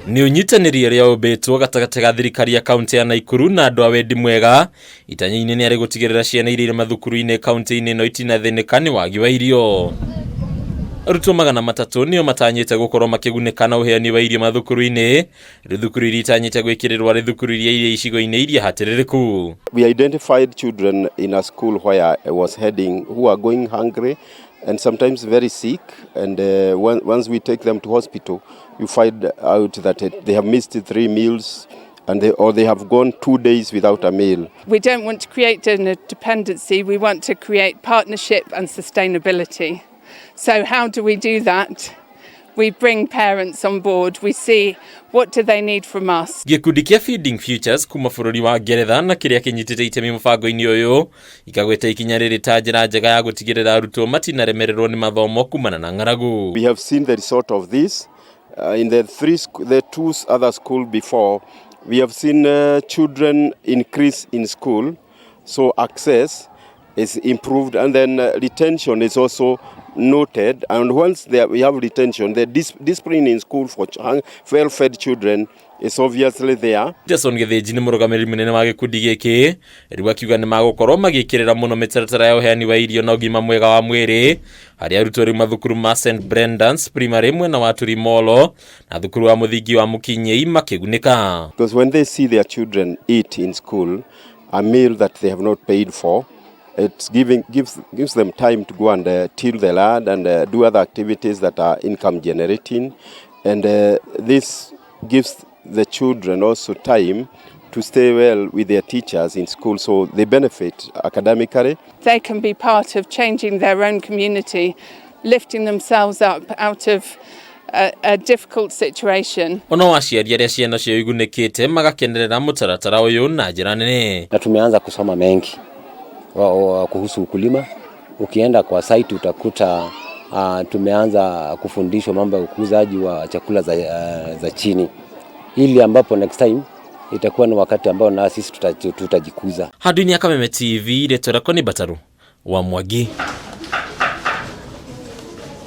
Nĩ ũnyitanĩri ũrĩa ũmbĩtwo gatagatĩ ga thirikari ya kaunti ya Naikuru na andũ a wendi mwega. Itanya-inĩ nĩ arĩ gũtigĩrĩra ciana iria irĩ mathukuru-inĩ kaunti-inĩ ĩno itinathĩnĩka nĩ wagi wa irio. Arutwo 300 nĩo matanyĩte gũkorwo makĩgunĩka na ũheani wa irio mathukuru-inĩ. Rĩu thukuru iria itanyĩte gwĩkĩrĩrwo arĩ thukuru iria irĩ icigo-inĩ iria hatĩrĩrĩku. We identified children in a school where I was heading who are going hungry and sometimes very sick, and once we take them to hospital, you find out that they have missed 3 meals or they have gone 2 days without a meal. We don't want to create a dependency, we want to create partnership and sustainability. So how do we do that? We bring parents on board, we see what do they need from us. Gĩkundi kĩa Feeding Futures kuma bũrũri wa Ngeretha na kĩrĩa kĩnyitĩte itemi mũbango-inĩ ũyũ ikagweta ikinya rĩrĩ ta njĩra njega ya gũtigĩrĩra arutwo matinaremererwo nĩ mathomo kumana na ng'aragu. We have seen the result of this in the two other school before. We have seen children increase in school, so access is improved, and then retention is also noted. And once we have retention, the discipline in school for well-fed children is obviously there. Jason Githinji nĩ mũrũgamĩrĩri mũnene wa gĩkundi gĩkĩ, rĩu akiuga nĩ magũkorwo magĩkĩrĩra mũno mĩtaratara ya ũheani wa irio na ũgima mwega wa mwĩrĩ harĩ arutwo rĩu mathukuru ma St Brendan's Primary mwena wa Turimolo na thukuru wa mũthingi wa Mũkinyei makĩgunĩka. Because when they see their children eat in school a meal that they have not paid for, it gives them time to go and till the land and do other activities that are income generating, and this gives the children also time to stay well with their teachers in school, so they benefit academically. They can be part of changing their own community, lifting themselves up out of a difficult situation. Ono aciari arĩa ciana ciao igunĩkĩte magakenerera mũtaratara ũyũ na njĩra nene. Na tumeanza kusoma mengi kuhusu ukulima. Ukienda kwa site utakuta tumeanza kufundishwa mambo ya ukuzaji wa chakula za chini, ili ambapo next time itakuwa ni wakati ambao na sisi tutajikuza. Handũ-inĩ ya Kameme TV, rĩtwa rĩakwa nĩ Bataru wa Mwangi.